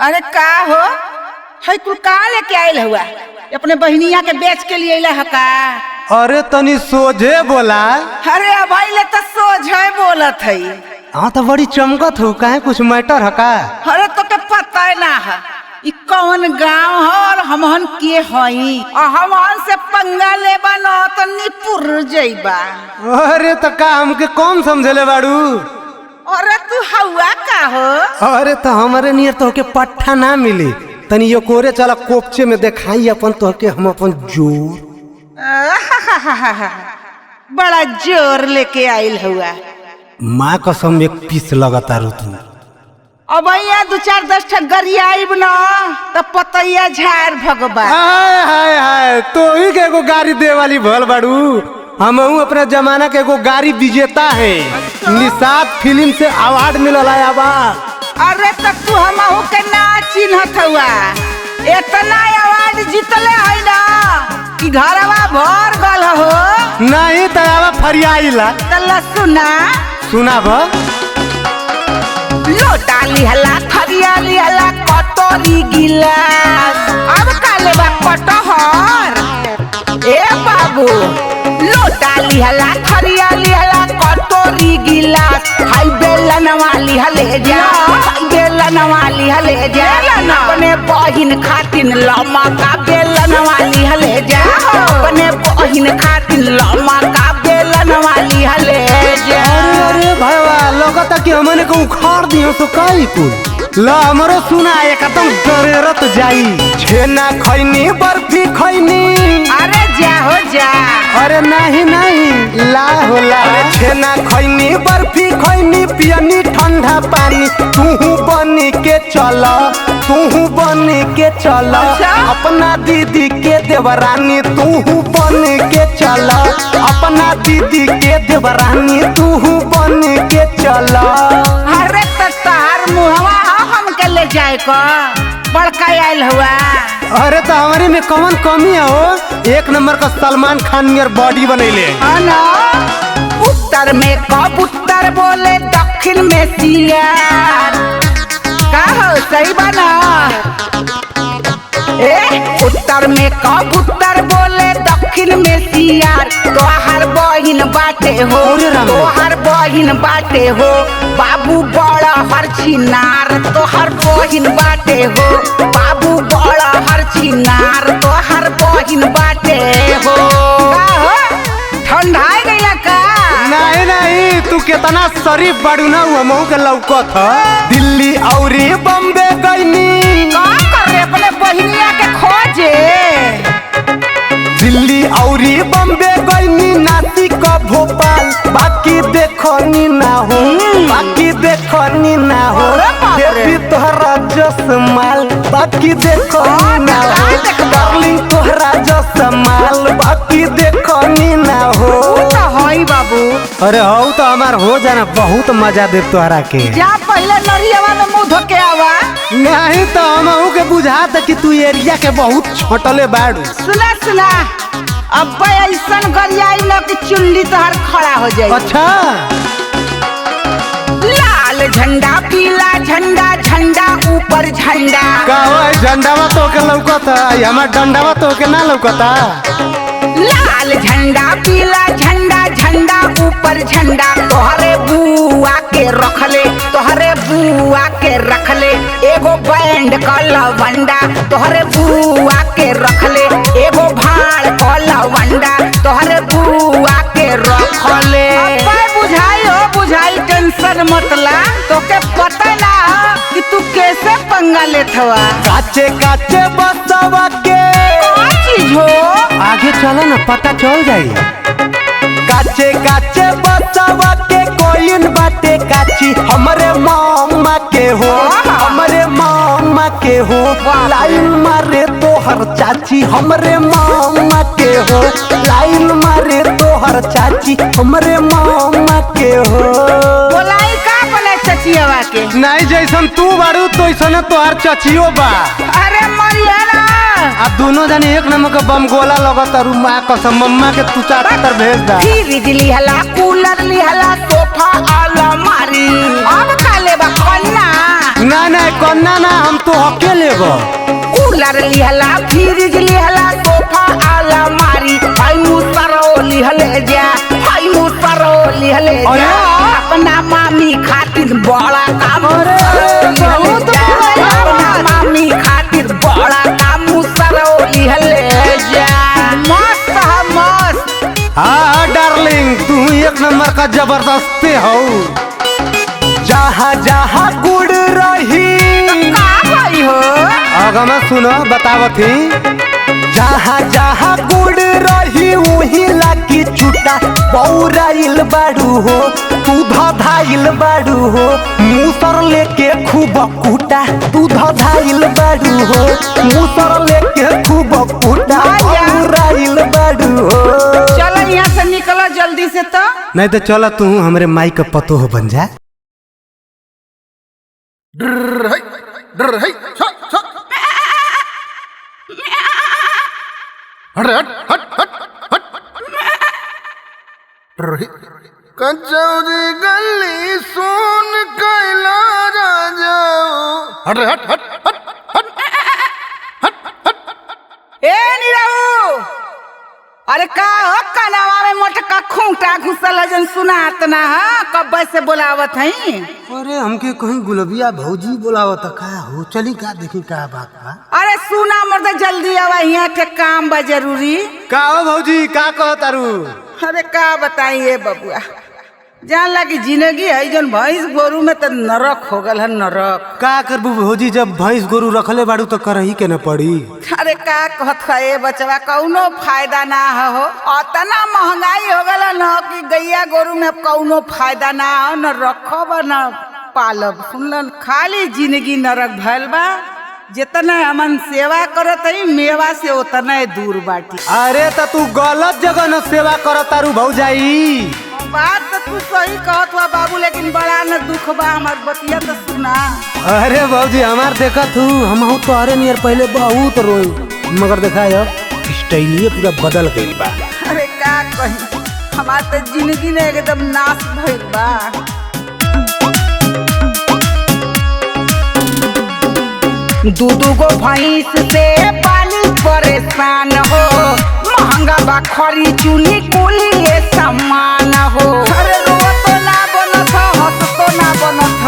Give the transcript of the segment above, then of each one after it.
अरे का हो है कुल का लेके आयल हुआ अपने बहनिया के बेच के लिए अइला ह का? अरे तनी सोझे बोला। अरे अब ले तो सोझे बोलत है। हाँ तो बड़ी चमकत हो, काहे कुछ मैटर है का? अरे तो के पता है ना है ई कौन गांव ह और हमहन के हई, और हमहन से पंगा लेबा न तो निपुर जइबा। अरे तो का हमके कम समझले बाड़ू? अरे तू हौआ का हो? अरे तो हमारे नियर तोहके पट्ठा ना मिली, तनी यो कोरे चला कोपचे में देखाई अपन तोहके हम अपन जोर। बड़ा जोर लेके आइल हुआ। माँ कसम एक पीस लगता रू तू। अब भैया दू चार दस ठे गरियाइब न तो पतैया झाड़ भगवा। हाय हाय हाय, तो ही के एगो गाड़ी दे वाली भल बाड़ू। हमहू अपने जमाना के एगो गाड़ी विजेता है, निषाद फिल्म से अवार्ड मिलल है अब। अरे तो तू हमहू के ना चिन्हत हुआ, इतना अवार्ड जीतले है ना कि घरवा भर गल हो। नहीं तो आवा फरियाइला। तल्ला सुना सुना भ लोटा लिहला थरिया लिहला कटोरी गिलास, अब का लेबा कटहर? ए बाबू लोटा लिहला थरिया लिहला कटोरी गिलास, हाई बेलनवा लिहले जा, हाई बेलनवा लिहले जा, अपने बहिन खातिन लमा का बेलनवा लिहले जा, अपने बहिन खातिन लमा का बेलनवा लिहले जा। अरे अरे भाईवा लगता कि हमने को उखाड़ दियो तो काई कुल ला हमरो सुना एकदम डरेरत जाई। छेना खैनी बर्फी खैनी। अरे जा हो जा। अरे नहीं नहीं ला होला। अरे छेना खैनी बर्फी खैनी पियनी ठंडा पानी, तूहू बनी के चल, तूहू बनी के चल अपना दीदी के देवरानी, तूहू बनी के चल अपना दीदी के देवरानी, तूहू बनी के चल। अरे तो तार मुहवा हमके ले जाए को बड़का आयल हुआ। अरे तो हमारे में कौन कमी है हो? एक नंबर का सलमान खान नियर बॉडी बनैले। ना उत्तर में कबूतर बोले दक्षिण में सियार, का हो सही बना? ए उत्तर में कबूतर बोले दक्षिण में सियार, तोहार बहिन बाटे हो, तोहार बहिन बाटे हो बाबू बड़ा हर छिनार, तोहार बहिन बाटे हो बाबू बड़ा हर छिनार, तोहार बहिन बाटे हो। का हो ठंडाई गइला का? नहीं नहीं तू कितना शरीफ बाड़ू ना हमहू के लौकत ह। दिल्ली औरी बम्बे गइनी। का कर रे अपने बहिनिया के खोजे? दिल्ली औरी बम्बे गइनी नासिक भोपाल, बाकी देखनी ना हो, बाकी देखनी ना हो देवी तोहरा जस माल, बाकी देखनी ना हो डार्लिंग तोहरा जस माल, बाकी देखनी ना हो। तो हई बाबू। अरे हौ तो हमार हो जाना, बहुत मजा देव तोहरा के। जा पहले नरियवा में मुंह धो के आवा। नहीं तो हमहू के बुझात कि तू एरिया के बहुत छोटले बाड़ू। सुना सुना अब ऐसन गरियाई न कि चुल्ली तोहर खड़ा हो जाए। अच्छा लाल झंडा पीला झंडा झंडा ऊपर झंडा। का हो झंडावा तो के लौकता, हमार डंडावा तो के ना लौकता? लाल झंडा पीला झंडा झंडा ऊपर झंडा, तोहरे बुआ के रखले, तोहरे बुआ के रखले एगो बैंड का लवंडा, तोहरे बुआ के रखले एगो भाड़ का लवंडा, तोहरे बुआ के रखले। बुझाई हो बुझाई, टेंशन मत ला, तोके पता ना कि तू कैसे पंगा लेत हवा। काचे काचे बसवा के का चीज हो? आगे चलो ना पता चल जाई। काचे काचे बसवा के कोइन बाटे काची, हमरे मामा के हो, हमरे मामा के हो लाइन मारे तोहर चाची, हमरे मामा के हो लाइन मारे तोहर चाची, हमरे मामा के हो। बोलाई का अपने चचियावा के। नहीं जैसन तू बाड़ू तो ऐसन तोहार चचियो बा। अरे मरिया ना, आ दोनों जानी एक नंबर के बम गोला लगत तारू। माँ कसम मम्मा के तू चाचा तर भेज दा। फ्रिज लिहला, कूलर लिहला, सोफा अलमारी, अब का लेबा कन्ना? ना ना कन्ना ना, हम तो हके लेब। कूलर लिहला, फ्रिज लिहला, सोफा अलमारी, हाय मुसरो लिहले जा, हाय मुसरो लिहले जा, अपना मामी खातिर बड़ा काम लिहले जा, अपना मामी खातिर बड़ा काम मुसरो लिहले जा। मस्त है मस्त। हाँ डार्लिंग, तू एक नंबर का जबरदस्ती हो। जहाँ जहाँ गुड़ रही का भाई हो, अगमा सुनो बतावत ही। जहाँ जहाँ गुड़ रही वही लागी छूटा, बौराइल बाड़ू हो तू धाइल बाड़ू हो, मुसर लेके खूब कूटा, तू धाइल बाड़ू हो, मुसर लेके खूब कूटा, बौराइल बाड़ू हो। चलो यहाँ से निकलो जल्दी से तो, नहीं तो चलो तू हमरे माई का पतो हो बन जा। कचौरी गली सुन कैला राजा। हट हट हट हट हट हट हट। ए निराऊ, अरे का हो कलावा में मोटका खूंटा घुसल है जन सुनात ना है, कब से बोलावत हई? अरे हमके कहीं गुलबिया भौजी बोलावत का हो, चली का देखी का बात बा। अरे सुना मर्द, जल्दी आवा, यहाँ के काम बा जरूरी। का हो भौजी, का कहत तारू? अरे का बताई बबुआ, जान लगी जिंदगी है जन भैंस गोरू में तो नरक हो गल है नरक। का करबू भौजी, जब भैंस गोरू रखले बाड़ू तो करही के न पड़ी। अरे का कहत है बचवा, कौनो फायदा ना हो, अतना महंगाई हो गल न कि गैया गोरू में कौनो फायदा ना हो, न रखब न पालब। सुनलन, खाली जिंदगी नरक भइल बा, जितना हमन सेवा करत हई मेवा से उतना दूर बाटी। अरे त तू गलत जगह न सेवा करत तारू भौजाई। बात तो तू सही कहत बा बाबू, लेकिन बड़ा न दुख बा, हमार बतिया तो सुना। अरे भौजी हमार देखत हूँ, हमहू तोहरे नियर पहले बहुत रोई, मगर देखा अब स्टाइलिए पूरा बदल गइल बा। अरे का कही, हमार तो जिंदगी ने एकदम नाश भइल बा। दू दू गो भैंस से पानी परेशान हो, महंगा बा खरी चुनी कुली ये सामान हो। अरे रोतो ना बनत ह, हंसतो ना बनत ह।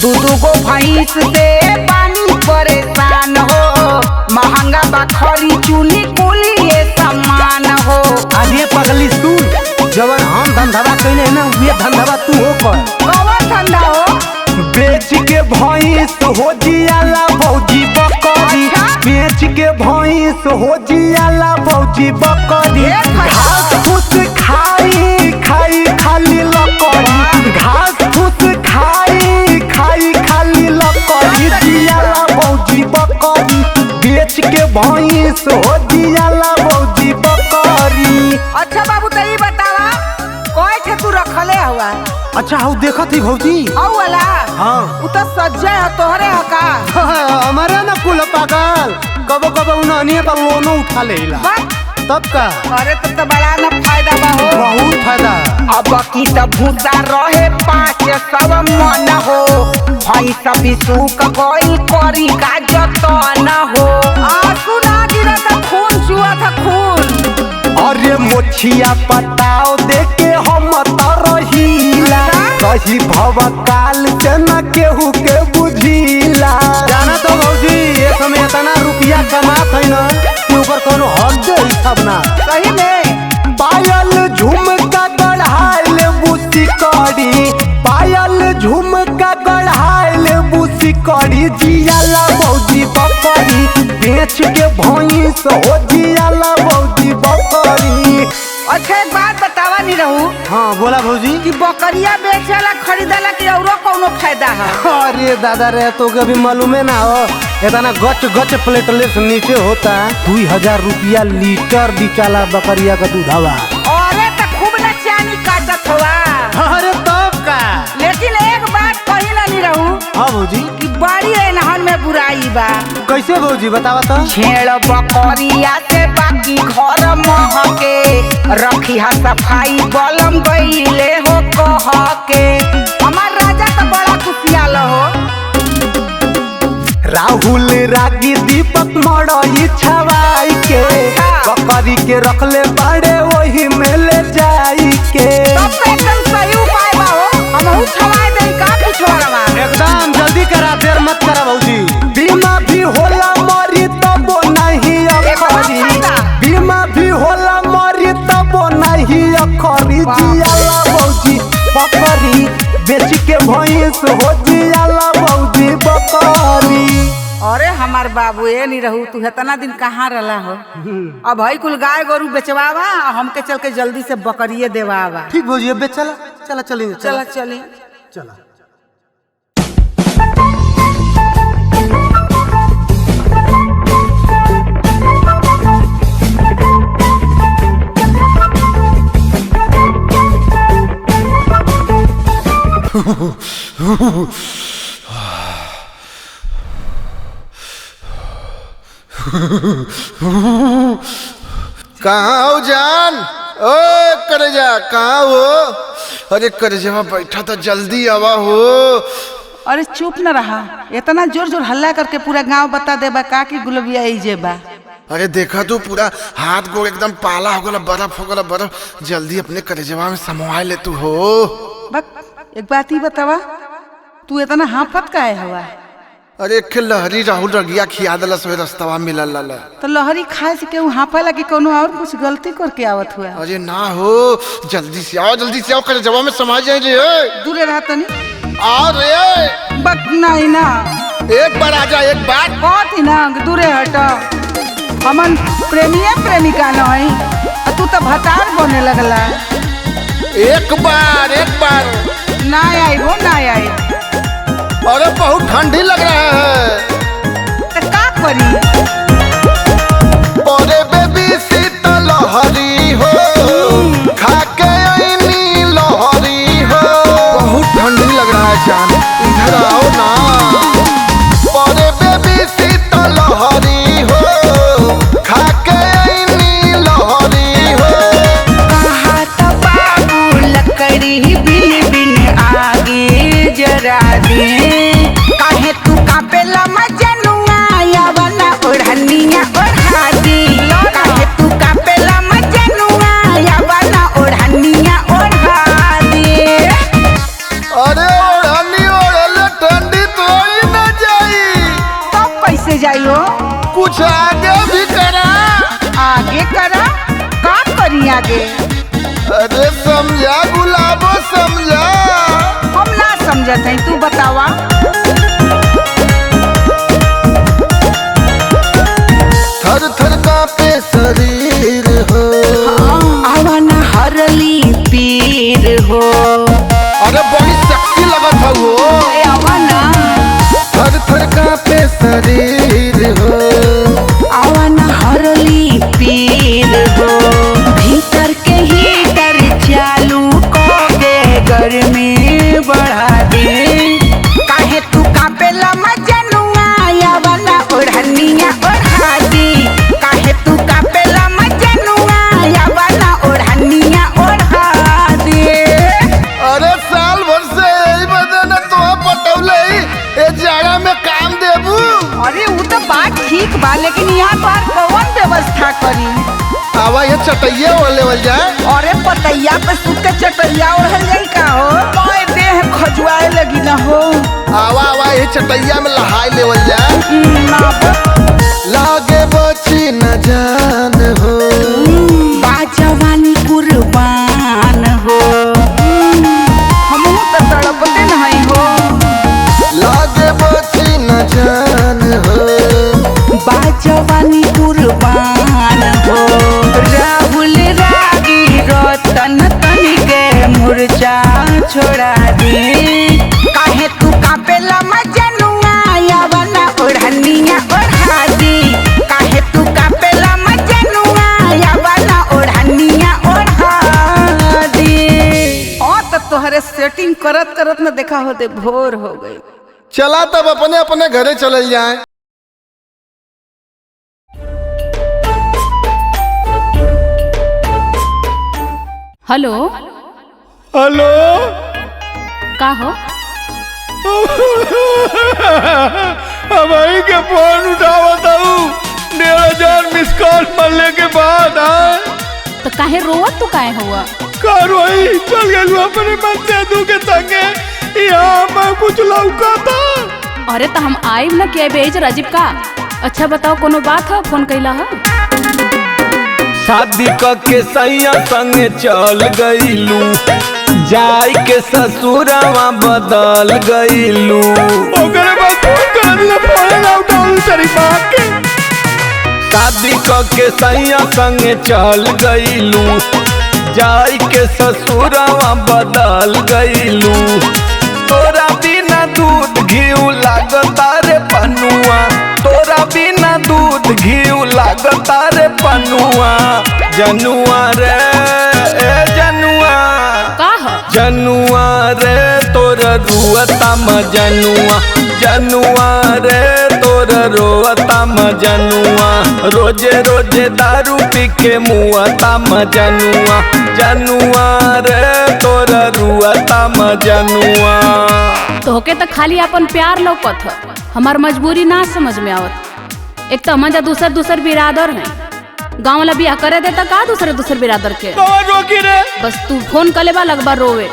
दू दू गो भैंस से पानी परेशान हो, महंगा बा खरी चुनी कुली ये सामान हो। अरे पगली सुन, जवन हम धंधावा कइले है ना, उहे धंधावा तू हो कर। कौन धंधा हो? बेच के भैंस हो जियाला भौजी बकरी। बेच के भैंस हो जियाला भौजी बकरी, घास फूस खाई खाई खाली लकड़ी, घास फूस खाई खाई खाली लकड़ी, जियाला भौजी बकरी, बेच के भैंस हो जियाला भौजी बकरी। अच्छा बाबू तो ई बतावा, कोई थे तू रखले हुआ? अच्छा हऊ देखत ही भौजी, औ वाला? हाँ। उ तो सज्जय है, तोहरे है का? हमारे ना कुल पागल, कबो कबो उन्हनिए पर लोनो उठा लेला। तब का? अरे तब तो बड़ा ना फायदा बा हो। बहुत फायदा। अब की त भूसा रहे 500 मन हो, भैंस भी सूख गइल करी का जतन हो। आंसू ना गिरत, खून चुअत खून। अरे मोछिया पटाओ देके हम तरहीला, कही भवकाल से न केहू के बुझीला। जाना तो भौजी ये समय इतना रुपया कमात है ना कि ऊपर कोनो हक दे हिसाब ना। सही में पायल झुमका गढ़ाइल बुसी करी, पायल झुमका गढ़ाइल बुसी करी, जियाला भौजी बकरी, बेच के भैंस हो जियाला भौजी बकरी। अच्छा एक बात बतावा नहीं रहू। हाँ बोला भौजी। कि बकरिया बेचला खरीदला कि औरो कोनो फायदा है? अरे दादा रे तो कभी मालूमे ना हो, इतना गच गच प्लेटलेस नीचे होता, 2000 रुपया लीटर बिकाला बकरिया का दूधवा। अरे तो खूब न चानी काटत हुआ। अरे तब का। लेकिन एक भौजी? कि बड़ी एनहन में बुराई बा। कैसे भौजी बतावा तो? छेड़ बकरिया से बाकी घर महके, रखी हा सफाई बलम गईले हो कह के। हमार राजा तो बड़ा खुशियाल हो। राहुल रागी दीपक मड़ई छवाई के, बकरी के रखले बड़े वही में ले जाई के। तब तो एकदम सही उपाय बा हो, हमहू छवाई देई का पिछवाड़वा। एकदम जल्दी करा, देर मत करा भौजी। बीमा भी होला मरी तबो नहीं अखरी, बीमा भी होला मरी तबो नहीं अखरी। जियाला भौजी बकरी बेच के भैंस हो, जियाला भौजी बकरी। अरे हमार बाबू ए नहीं रहू, तू इतना दिन कहाँ रला हो? अब हई कुल गाय गोरू बेचवावा, हमके चल के जल्दी से बकरिए देवावा। ठीक भौजी, अब चला चला चली चला चली चला। कहाँ हो जान? ओ करेजा कहाँ हो? अरे करेजा बैठा तो जल्दी आवा हो। अरे चुप न रहा, इतना जोर जोर हल्ला करके पूरा गांव बता देबा का कि गुलबिया ई जेबा। अरे देखा तू पूरा हाथ गोड़ एकदम पाला हो गला, बर्फ हो गला बर्फ। जल्दी अपने करेजवा में समवा ले तू हो। बक एक बात ही बतावा, तू इतना हाफत काहे हवा? अरे एक लहरी राहुल रगिया खिया दलस ओहे रस्तवा मिलल लल। तो लहरी खाए से केहू हाफा लगी कोनो और कुछ गलती करके आवत हुआ? अरे ना हो, जल्दी से आओ, जल्दी से आओ, करेजवा में समा जाए रे। दूरे रहा तनी। आ रे बक नहीं ना, एक बार आ जा, एक बार। बहुत ही ना दूरे हट, हमन प्रेमिया प्रेमिका न हई, तू तो भतार बने लगला। एक बार, एक बार ना आई हो, ना आई। अरे बहुत ठंडी लग रहा है, तो का करी? अरे बेबी शीतल लहरी हो, खाके आईनी लहरी हो। बहुत ठंडी लग रहा है जान, इधर आओ ना। अरे बेबी शीतल लहरी हो, खाके आईनी लहरी हो। कहा तो बाबू लकड़ी बिन बिन आगे जरा दे, काहे तू कापेला मजनुआ यावना ओढ़निया ओढ़ा दे। काहे तू कापेला मजनुआ यावना ओढ़निया ओढ़ा दे। अरे ओढ़नी ओढ़ले ठंडी थोड़ी ना जाई। तब कैसे जाई हो? कुछ आगे भी करा। आगे करा? का करी आगे? अरे समझा गुलाबो समझा। हम ना समझत हई, तू बतावा। थर थर कांपे शरीर हो, आवाना हरली पीर हो। अरे बड़ी सेक्सी लगत हो। आवाना थर थर कांपे शरीर हो, आवाना हरली पीर हो। भीतर के हीटर चालू के गर्मी बढ़ा दे, काहे तू कापेला मजनुआ यावना ओढ़निया ओढ़ा दे। काहे तू कापेला मजनुआ यावना ओढ़निया ओढ़ा दे। अरे साल भर से यही बदन तो पटौले ए जाड़ा में काम देबू। अरे वो तो बात ठीक बा, लेकिन यहाँ पर कौन व्यवस्था करी? आवा ये चटैया ओढ़ जाए। अरे पतैया पे सूत के चटैया ओढ़ल जाई का हो? मैं देह खजुआए लगी ना हो। आवा आवा ये चटैया में लहाई लेवल जाए। लागे बची न जान हो, बाजवानी कुर्बान हो। हमहू तो तड़पते नहीं हो। लागे बची न जान हो, बाजवानी कुर्बान हो। राहुल रागी रतन तन के मुरझा छोड़ा दे, काहे तू कापेला मजनुआ यावना ओढ़निया ओढ़ा दे। काहे तू कापेला मजनुआ यावना ओढ़निया ओढ़ा दे। और तब तोहरे सेटिंग करत करत न देखा होते भोर हो गई। चला तब अपने अपने घरे चलल जाए। हेलो। हेलो। का हो? हमारी के फोन उठावत हूँ 1500 मिस कॉल मरने के बाद। हाँ तो काहे रोवत तू काहे हुआ? का रोई, चल गई अपने मन से दू के संगे, यहाँ मैं कुछ लौका था। अरे तो हम आइब न के बेज राजीव का। अच्छा बताओ कोनो बात है फोन कैला है? शादी क के सैया संगे चल गईलू, जाई के ससुरवा बदल गईलू। ओकरे बाद फोन कर दिला, फोन ना उठाऊ तेरी बाप के। शादी क के सैया संगे चल गईलू, जाई के ससुरवा बदल गईलू। तोरा बिना दूध घीउ लागता रे पनुआ, तोरा बिना दूध घीउ लागता रे पनुआ। जनुआ रे ए जनुआ, का हो? जनुआ रे तोर रुअता मजनुआ, जनुआ रे तोर रोअता मजनुआ। रोजे रोजे दारू पी के मुआता मजनुआ, जनुआ रे तोर रुअता मजनुआ। तोहके तो खाली अपन प्यार लौकत ह, हमार मजबूरी ना समझ में आवत। एक तो हमन जा दूसर दूसर बिरादर हैं, गाँव वाला बियाह करे देता का दूसरे दूसर बिरादर के। कौन रोकी रे? बस तू फोन कले बा लगबा रोवे।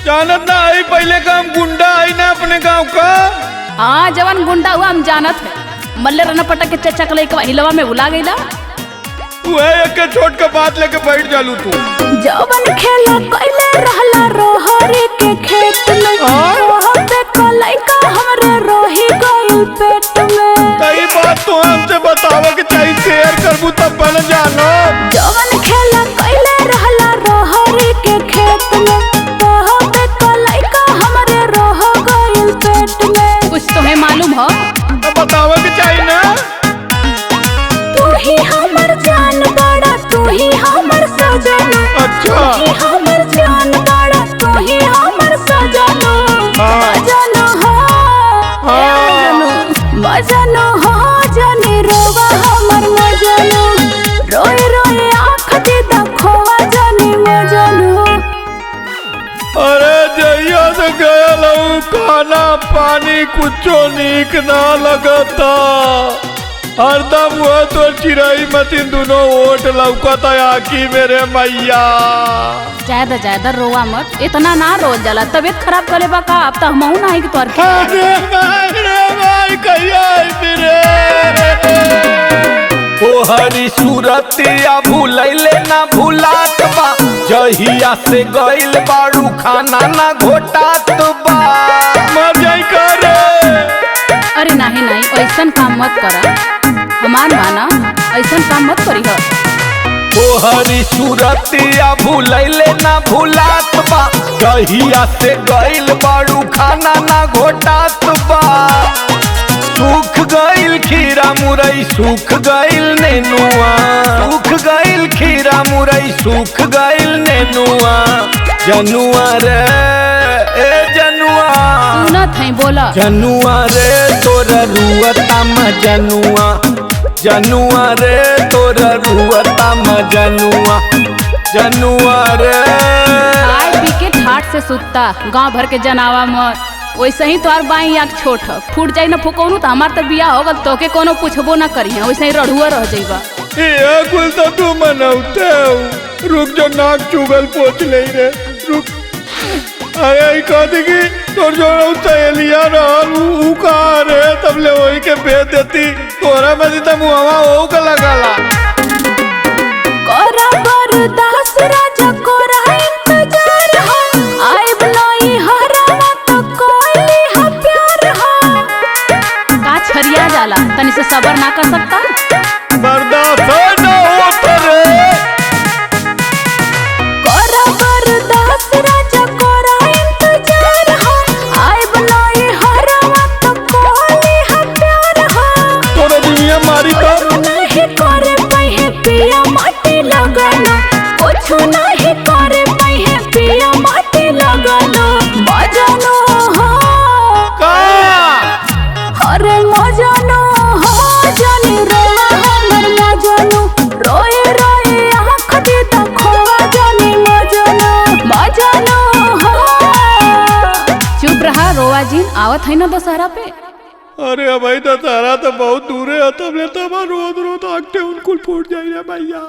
जानत ना आई पहले काम गुंडा आई ना अपने गांव का। हाँ जवन गुंडा हुआ हम जानत है, मल्ले रना पटक के चचा के लइकवा हिलवा में भुला गईला। तू है एक के छोट के बात लेके बैठ जालू तू। जवन खेला कइले रहला रोहरी के खेत में, रोह पे कलइका हमरे रोही गइल पेट में। कई बात तो हमसे बतावे के चाहिए, शेयर करबू तब बन जानो। जवन खेला कइले रहला रोहरी के खेत में, रोह पे कलइका हमरे रोह गइल पेट में। कुछ तुम्हें मालूम हो? तो बतावे के चाहिए ना। तू ही हमर जान बड़ा, तू ही हमर सजना। अच्छा। तू ही हमर जान बड़ा, तू ही हमर सजना। हाँ। मजनू हो, ए मजनू, मजनू हो जाने रोवा हमर मजनू। रोए रोए आँख दे दखोवा जाने मजनू। अरे जइया से गयल हूँ, खाना पानी कुछो नीक ना लगता। हरदम हुआ तो चिड़ई मतीन दोनों ओट लौकता आखी मेरे मैया। ज्यादा ज्यादा रोवा मत, इतना ना रोल जाला, तबीयत खराब करे बा का? अब तो हमहू ना कि तोहर के। अरे भाई रे भाई कहिया आई रे। तोहरी सूरतिया भूलैले ना भूलात बा, जहिया से गइल बाड़ू खाना ना घोटात बा। मर जाई करे। अरे नाही नाही ऐसन काम मत करा, हमार माना ऐसन काम मत करी हो। तोहरी सूरतिया भूलैले ना भूलात बा, जहिया से गइल बाड़ू खाना ना घोटात बा। सूख गइल खीरा मुरई सूख गइल नेनुआ, सूख गइल खीरा मुरई सूख गइल नेनुआ। जनुआ रे ए जनुआ, सुनत है बोला। जनुआ रे तोर रुअता मजनुआ, जनुआ रे तोर रुअता मजनुआ, जनुआ रे। खाए पी के ठाट से सुत्ता, गांव भर के जनावा मत। वैसे ही तोहार बाई आँख छोट ह, फूट जाई ना फुकौनू तो हमार तो बियाह हो गल, तोके कोनो पूछबो ना करी, वैसे ही रढ़ुआ रह जाइबा। ये कुल तो तू मनौते हो। रुक जो नाक चुगल पोछ ले रे रुक। अरे ई कह दी कि तोर जो सहेलिया रहल उ कहाँ रे, तब ले वही के भेज देती। तोरा में त मुहवा ओहू के लगाला। कोरा बरदास राजा कोरा इंतजार हो, आइब नई हरावा तो कोई हा प्यार हो। का छरिया जाला तनी से सबर ना कर सकता? बर्दाश्त न होत रे। कोरा बरदास राजा कोरा इंतजार हो, आइब नई हरावा तो कोई हा प्यार हो। तोरा दुनिया मारी तब नहीं करे पहे पिया माटी लगाना, कुछ नहीं करे पहे पिया माटी लगाना। बजानो हो का आवत है ना दशहरा पे। अरे भाई दशहरा तो बहुत दूर है, तब ले तो रोज रोज आंख उनको फूट जाए रे भैया।